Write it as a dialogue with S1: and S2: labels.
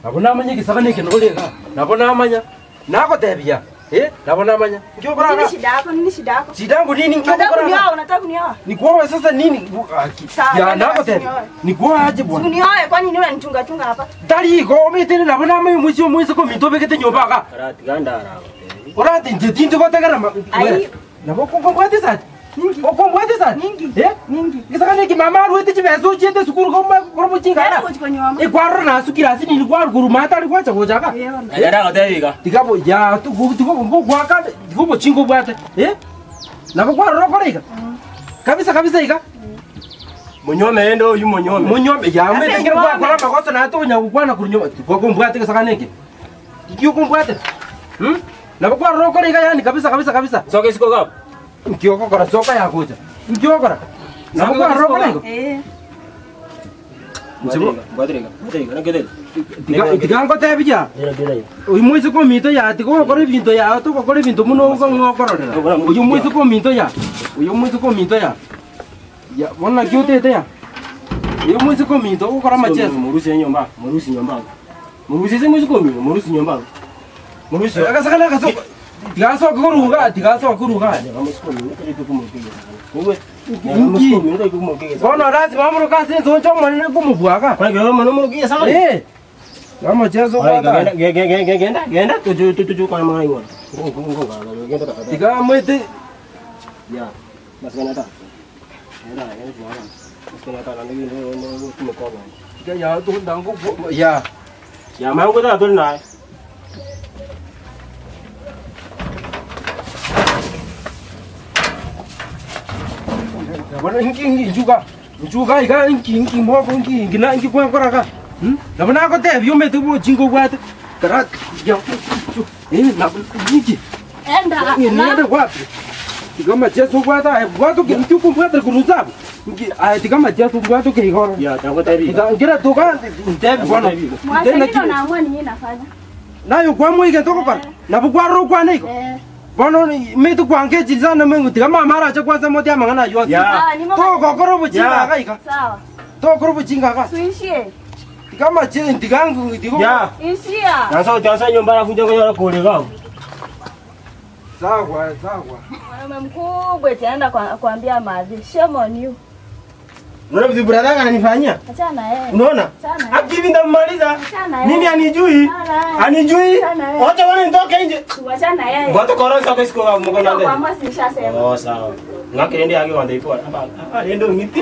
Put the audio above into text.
S1: Nabo namanya egesagane eke nore igaa, nabo namanya, nagotebia eh, nabo namanya. Nki okora
S2: Nini
S1: igaa?
S2: shida yako? Nini shida yako?
S1: Shida yangu nini? Nki
S2: Unataka
S1: okora igaa?
S2: kunioa? Unataka kunioa?
S1: Nikuoe sasa nini? Bu- aki-
S2: Sawa,
S1: Ya
S2: nenda basi
S1: nagotebia.
S2: nioe.
S1: Nikuoe aje bwana?
S2: Unioe kwani nini unanichunga chunga hapa?
S1: Tari igo ometene nabo namanya omoisia omoiseke ominto obegete nyomba igaa.
S3: Karatiga ndaragotebi.
S1: Orati inche tindi gotegera ma-
S2: Ai.
S1: Nabo okombwate esati?
S2: Ningi.
S1: Okombwate esati?
S2: Ningi.
S1: Eh?
S2: Ningi.
S1: Gesagane eki mama arwete chibesa ochiete esukuru koma korobo chingana.
S2: Nenda gochikonyuoma.
S1: Ekwarora nasukire ase nini kwaruguru maate are gwacha gocha iga.
S2: Eh, ona.
S3: Ndaragotebi iga.
S1: Tiga bo ya tiga ngogwaka tiga obochinga obwate. Eh? Nabo kwarora okore iga? Kabisa kabisa iga.
S3: Monyuome rende oyio monyuome.
S1: Monyuome ya
S2: Ase
S1: omanyete ekero
S2: nyuome.
S1: gwakora amagoso naye tokonya gokwana korwa nyuma tiga okombwate gesagane eke. Ki okombwatera? Mh? Nabo kwarora okore iga yaani kabisa kabisa kabisa.
S3: Soka isiko iga abwo.
S1: Nki ogokora soka yagocha? Nki ogokora? Nabo kwarora okore igo?
S2: Eh.
S1: Inche bo-
S3: Mbwatire iga, mbwatire iga, naki otete?
S1: Tiga tiga ngotebi ya, oyo moiseke ominto ya tiga ogokora ebinto ya togokora ebinto buna ogo ng'a okororera. Oyo moiseke ominto ya, oyo moiseke ominto ya, ya bono naki otete ya, oyo moiseke ominto ogokora amacheso.
S3: Morusie nyomba, morusie nyomba. Morusie ase moiseke omino, morusie nyomba. Morusie.
S1: Agasaka na agasoko, tiga asoke korwa igaa, tiga asoke korwa igaa. Inki? Bono lazima amoroke ase ensoncho omonene komobua igaa. Eh, amacheso obwate aya. Tiga amoete tiga ya tunda ngo ya. Nabo inki inki nchuka nchuka iga inki inki moko inki inki na inki kwakora iga hmm? Nabo nagotebia omanyete bochinga obwate kara ya eh nabo inki
S2: Enda.
S1: niende wapi? Tiga amacheso obwate aye bwate oke inki okombwatera korwa inse abwo inki aye tiga amacheso obwate oke igoro tiga nkera toka ntebi bono
S2: Mwacha
S1: Tena
S2: nini
S1: ki-
S2: unaamua ni nini nafanya?
S1: naye okwamoigete ogokora nabo kwarora okwane igo
S2: Eh.
S1: bono omanyete kwangechirie sana omanyete tiga mama arache kwanza mote amang'ana aywo ase
S3: Ya.
S2: Sawa, nimo
S1: togokora obochinga
S3: Ya.
S1: iga iga
S2: Sawa.
S1: togokora obochinga iga
S2: Tuishie.
S1: tiga amache tiga ngu tiga
S2: Ishia.
S1: sawa sawa
S2: Mwanaume mkubwa eti anaenda kwa, kuambia madhi. Shame on you.
S3: Unaona vitu brother yangu ananifanyia?
S2: Achana na yeye.
S3: Unaona?
S2: Achana na yeye.
S3: Akili nitammaliza.
S2: Achana na yeye.
S3: Mimi anijui.
S2: Achana na yeye.
S3: Anijui.
S2: Achana na yeye.
S3: Wacha wane nitoke nje.
S2: Tuachane na yeye.
S3: Bwato koro soka isiko kwa mkono
S2: Ndio
S3: ndani.
S2: kuamua si nishasema.
S3: Oh sawa. Ngake rende yake wanda ipo. Aba rende ungiti.